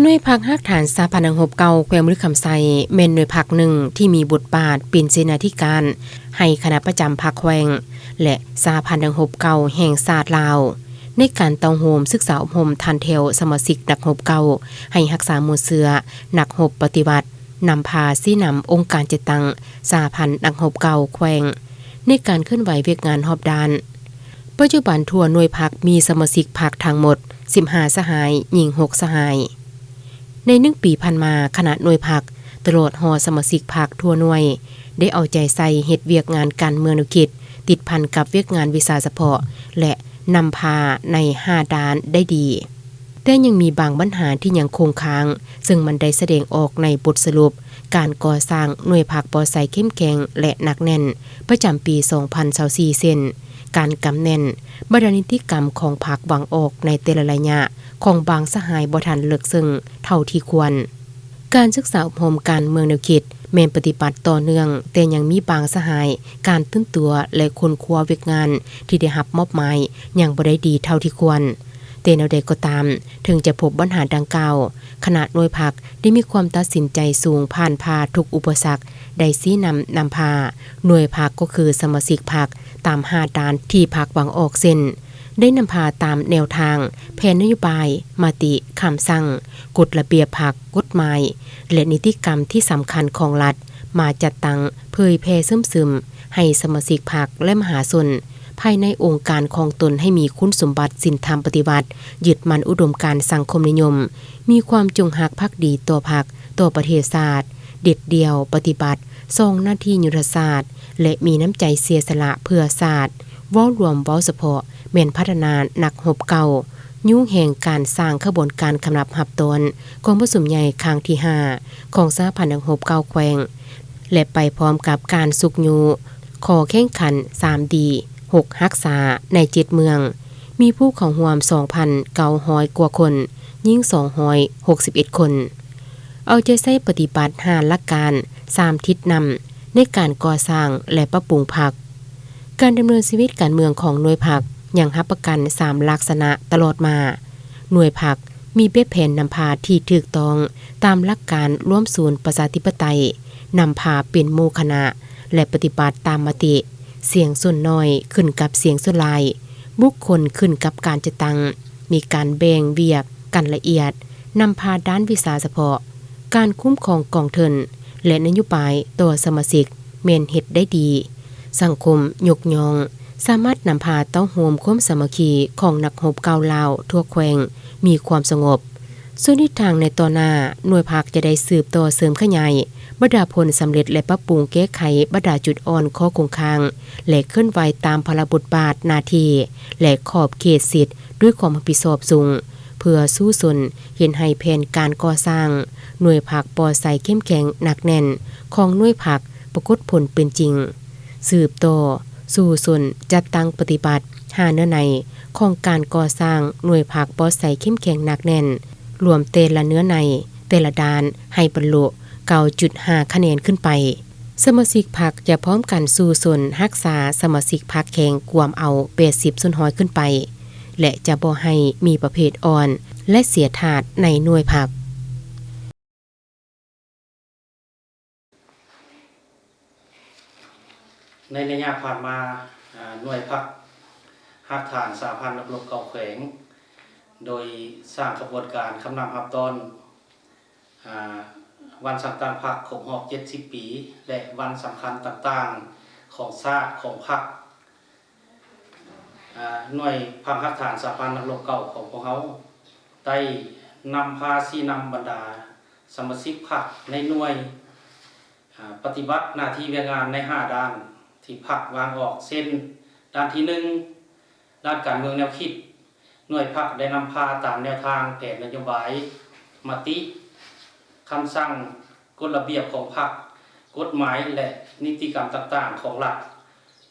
ໜ່ວຍພັກຮາກຖານສະຫະພັນນັກຮົບເກົ່າແຂວງບໍລິຄຳໄຊ ແມ່ນໜ່ວຍພັກໜຶ່ງທີ່ມີບົດບາດເປັນເສນາທິການໃຫ້ຄະນະປະຈຳພັກແຂວງ ແລະ ສະຫະພັນນັກຮົບເກົ່າແຫ່ງຊາດລາວ ໃນການເຕົ້າໂຮມສຶກສາອົບຮົມຖັນແຖວສະມາຊິກນັກຮົບເກົ່າ ໃຫ້ຮັກສາມູນເຊື້ອນັກຮົບປະຕິວັດ, ນຳພາຊີ້ນຳອົງການຈັດຕັ້ງສະຫະພັນນັກຮົບເກົ່າແຂວງ ໃນການເຄື່ອນໄຫວວຽກງານຮອບດ້ານ. ປັດຈຸບັນທົ່ວໜ່ວຍພັກມີສະມາຊິກພັກທັງໝົດສິບຫ້າສະຫາຍ, ຍິງຫົກສະຫາຍ. ໃນໜຶ່ງປີຜ່ານມາ, ຄະນະໜ່ວຍພັກ ຕະຫຼອດຮອດສະມາຊິກພັກທົ່ວໜ່ວຍ ໄດ້ເອົາໃຈໃສ່ເຮັດວຽກງານການເມືອງແນວຄິດ ຕິດພັນກັບວຽກງານວິຊາສະເພາະ ແລະ ນຳພາໃນຫ້າດ້ານໄດ້ດີ. ແຕ່ຍັງມີບາງບັນຫາທີ່ຍັງຄົງຄ້າງ, ເຊິ່ງມັນໄດ້ສະແດງອອກໃນບົດສະຫຼຸບການກໍ່ສ້າງໜ່ວຍພັກປໍໄຊເຂັ້ມແຂງ ແລະ ໜັກແໜ້ນ ປະຈຳປີສອງພັນຊາວສີ່ ເຊັ່ນ ການກຳແໜ້ນ, ບັນດານິຕິກຳຂອງພັກວາງອອກໃນແຕ່ລະໄລຍະຂອງບາງສະຫາຍບໍ່ທັນເລິກເຊິ່ງເທົ່າທີ່ຄວນ. ການສຶກສາອົບຮົມການເມືອງແນວຄິດແມ່ນປະຕິບັດຕໍ່ເນື່ອງ, ແຕ່ຍັງມີບາງສະຫາຍ ການຕື່ນຕົວ ແລະ ຄົ້ນຄວ້າວຽກງານທີ່ໄດ້ຮັບມອບໝາຍຍັງບໍ່ໄດ້ດີເທົ່າທີ່ຄວນ. ແຕ່ແນວໃດກໍຕາມ, ເຖິງຈະພົບບັນຫາດັ່ງກ່າວ, ຄະນະໜ່ວຍພັກໄດ້ມີຄວາມຕັດສິນໃຈສູງ, ຜ່ານຜ່າທຸກອຸປະສັກ, ໄດ້ຊີ້ນຳນຳພາໜ່ວຍພັກ ກໍຄືສະມາຊິກພັກຕາມຫ້າດ້ານທີ່ພັກວາງອອກ ເຊັ່ນ ໄດ້ນຳພາຕາມແນວທາງ, ແຜນນະໂຍບາຍ, ມະຕິ, ຄຳສັ່ງ, ກົດລະບຽບພັກ, ກົດໝາຍ ແລະ ນິຕິກຳທີ່ສຳຄັນຂອງລັດ ມາຈັດຕັ້ງເຜີຍແຜ່ເຊື່ອມຊຶມໃຫ້ສະມາຊິກພັກ ແລະ ມະຫາຊົນ ພາຍໃນອົງການຂອງຕົນໃຫ້ມີຄຸນສົມບັດສິນທຳປະຕິວັດ, ຍຶດໝັ້ນອຸດົມການສັງຄົມນິຍົມ, ມີຄວາມຈົງຮັກພັກດີຕໍ່ພັກ, ຕໍ່ປະເທດຊາດ, ເດັດດ່ຽວປະຕິບັດສອງໜ້າທີ່ຍຸດທະສາດ ແລະ ມີນ້ຳໃຈເສຍສະຫຼະເພື່ອຊາດ. ເວົ້າລວມ, ເວົ້າສະເພາະ ແມ່ນພັດທະນານັກຮົບເກົ່າ, ຍູ້ແຮງການສ້າງຂະບວນການຄຳນັບຮັບຕ້ອນກອງປະຊຸມໃຫຍ່ຄັ້ງທີຫ້າ ຂອງສະຫະພັນນັກຮົບເກົ່າແຂວງ ແລະ ໄປພ້ອມກັບການຊຸກຍູ້ຂໍ້ແຂ່ງຂັນ ສາມດີ ຫົກຮັກສາ ໃນເຈັດເມືອງ, ມີຜູ້ເຂົ້າຮ່ວມສອງພັນເກົ້າຮ້ອຍກວ່າຄົນ, ຍິງສອງຮ້ອຍຫົກສິບເອັດຄົນ. ເອົາໃຈໃສ່ປະຕິບັດຫ້າຫຼັກການ, ສາມທິດນຳໃນການກໍ່ສ້າງ ແລະ ປັບປຸງພັກ. ການດຳເນີນຊີວິດການເມືອງຂອງໜ່ວຍພັກຍັງຮັບປະກັນສາມລັກສະນະຕະຫຼອດມາ. ໜ່ວຍພັກມີແບບແຜນນຳພາທີ່ຖືກຕ້ອງຕາມຫຼັກການລວມສູນປະຊາທິປະໄຕ, ນຳພາເປັນໝູ່ຄະນະ ແລະ ປະຕິບັດຕາມມະຕິ, ສຽງສ່ວນໜ້ອຍຂຶ້ນກັບສຽງສ່ວນຫຼາຍ, ບຸກຄົນຂຶ້ນກັບການຈັດຕັ້ງ, ມີການແບ່ງວຽກກັນລະອຽດ, ນຳພາດ້ານວິຊາສະເພາະ, ການຄຸ້ມຄອງກອງທຶນ ແລະ ນະໂຍບາຍຕໍ່ສະມາຊິກແມ່ນເຮັດໄດ້ດີ. ສັງຄົມຍົກຍ້ອງ, ສາມາດນຳພາເຕົ້າໂຮມຄວາມສາມັກຄີຂອງນັກຮົບເກົ່າລາວທົ່ວແຂວງມີຄວາມສະຫງົບ. ສ່ວນທິດທາງໃນຕໍ່ໜ້າ, ໜ່ວຍພັກຈະໄດ້ສືບຕໍ່ເສີມຂະຫຍາຍບັນດາຜົນສຳເລັດ ແລະ ປັບປຸງແກ້ໄຂບັນດາຈຸດອ່ອນ, ຂໍ້ຄົງຄ້າງ ແລະ ເຄື່ອນໄຫວຕາມພາລະບົດບາດໜ້າທີ່ ແລະ ຂອບເຂດສິດດ້ວຍຄວາມຮັບຜິດຊອບສູງ, ເພື່ອສູ້ຊົນເຮັດໃຫ້ແຜນການກໍ່ສ້າງໜ່ວຍພັກປໍໄຊເຂັ້ມແຂງໜັກແໜ້ນຂອງໜ່ວຍພັກປາກົດຜົນເປັນຈິງ. ສືບຕໍ່ສູ້ຊົນຈັດຕັ້ງປະຕິບັດຫ້າເນື້ອໃນຂອງການກໍ່ສ້າງໜ່ວຍພັກປໍໄຊເຂັ້ມແຂງໜັກແໜ້ນ, ລວມແຕ່ລະເນື້ອໃນແຕ່ລະດ້ານໃຫ້ບັນລຸເກົ້າຈຸດຫ້າຄະແນນຂຶ້ນໄປ. ສະມາຊິກພັກຈະພ້ອມກັນສູ້ຊົນຮັກສາສະມາຊິກພັກແຂງກວມເອົາແປດສິບສ່ວນຮ້ອຍຂຶ້ນໄປ ແລະ ຈະບໍ່ໃຫ້ມີປະເພດອ່ອນ ແລະ ເສຍທາດໃນໜ່ວຍພັກ. ໃນໄລຍະຜ່ານມາ, ອາ, ໜ່ວຍພັກຮາກຖານສະຫະພັນນັກຮົບເກົ່າແຂວງ ໂດຍສ້າງຂະບວນການຄຳນັບຮັບຕ້ອນ, ອາ, ວັນສ້າງຕັ້ງພັກຄົບຮອບເຈັດສິບປີ ແລະ ວັນສຳຄັນຕ່າງໆຂອງຊາດ, ຂອງພັກ. ອາ, ໜ່ວຍພັກຮາກຖານສະຫະພັນນັກຮົບເກົ່າຂອງພວກເຮົາ ໄດ້ນຳພາຊີ້ນຳບັນດາສະມາຊິກພັກໃນໜ່ວຍ, ອາ, ປະຕິບັດໜ້າທີ່ວຽກງານໃນຫ້າດ້ານທີ່ພັກວາງອອກ ເຊັ່ນ ດ້ານທີໜຶ່ງ, ດ້ານການເມືອງແນວຄິດ, ໜ່ວຍພັກໄດ້ນຳພາຕາມແນວທາງແຜນນະໂຍບາຍ, ມະຕິ, ຄຳສັ່ງ, ກົດລະບຽບຂອງພັກ, ກົດໝາຍ ແລະ ນິຕິກຳຕ່າງໆຂອງລັດ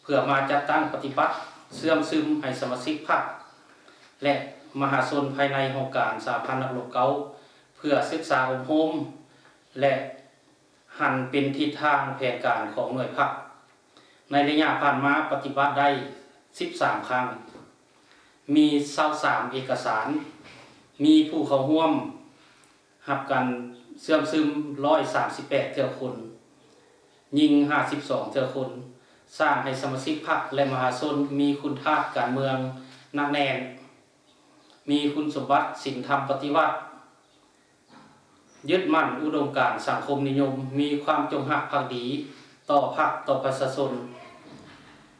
ເພື່ອມາຈັດຕັ້ງປະຕິບັດເຊື່ອມຊຶມໃຫ້ສະມາຊິກພັກ ແລະ ມະຫາຊົນພາຍໃນຫ້ອງການສະຫະພັນນັກຮົບເກົ່າ ເພື່ອສຶກສາອົບຮົມ ແລະ ຫັນເປັນທິດທາງແຜນການຂອງໜ່ວຍພັກ. ໃນໄລຍະຜ່ານມາປະຕິບັດໄດ້ສິບສາມຄັ້ງ, ມີຊາວສາມເອກະສານ, ມີຜູ້ເຂົ້າຮ່ວມ ຮັບການເຊື່ອມຊຶມ ຮ້ອຍສາມສິບແປດເທື່ອຄົນ, ຍິງ ຫ້າສິບສອງເທື່ອຄົນ, ສ້າງໃຫ້ສະມາຊິກພັກ ແລະ ມະຫາຊົນມີຄຸນທາດການເມືອງໜັກແໜ້ນ, ມີຄຸນສົມບັດສິນທຳປະຕິວັດ, ຍຶດໝັ້ນອຸດົມການສັງຄົມນິຍົມ, ມີຄວາມຈົງຮັກພັກດີຕໍ່ພັກ, ຕໍ່ປະຊາຊົນ,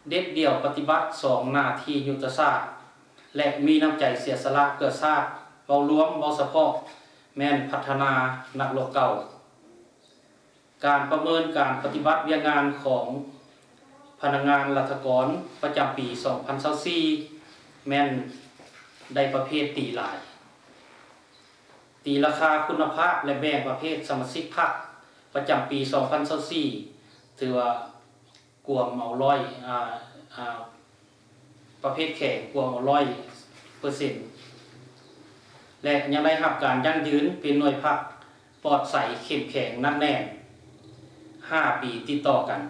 ເດັດດ່ຽວປະຕິບັດສອງໜ້າທີ່ຍຸດທະສາດ ແລະ ມີນ້ຳໃຈເສຍສະຫຼະເພື່ອຊາດ, ເວົ້າລວມ, ເວົ້າສະເພາະ ແມ່ນພັດທະນານັກລົບເກົ່າ. ການປະເມີນການປະຕິບັດວຽກງານຂອງພະນັກງານລັດຖະກອນປະຈຳປີສອງພັນຊາວສີ່ ແມ່ນໄດ້ປະເພດດີຫຼາຍ. ຕີລາຄາຄຸນນະພາບ ແລະ ແບ່ງປະເພດສະມາຊິກພັກປະຈຳປີສອງພັນຊາວສີ່ ຖືວ່າກວມເອົາຮ້ອຍ ອາ ອາ ປະເພດແຂງກວມເອົາຮ້ອຍເປີເຊັນ ແລະ ຍັງໄດ້ຮັບການຢັ້ງຢືນເປັນໜ່ວຍພັກປອດໃສ ເຂັ້ມແຂງ ໜັກແໜ້ນ ຫ້າປີຕິດຕໍ່ກັນ.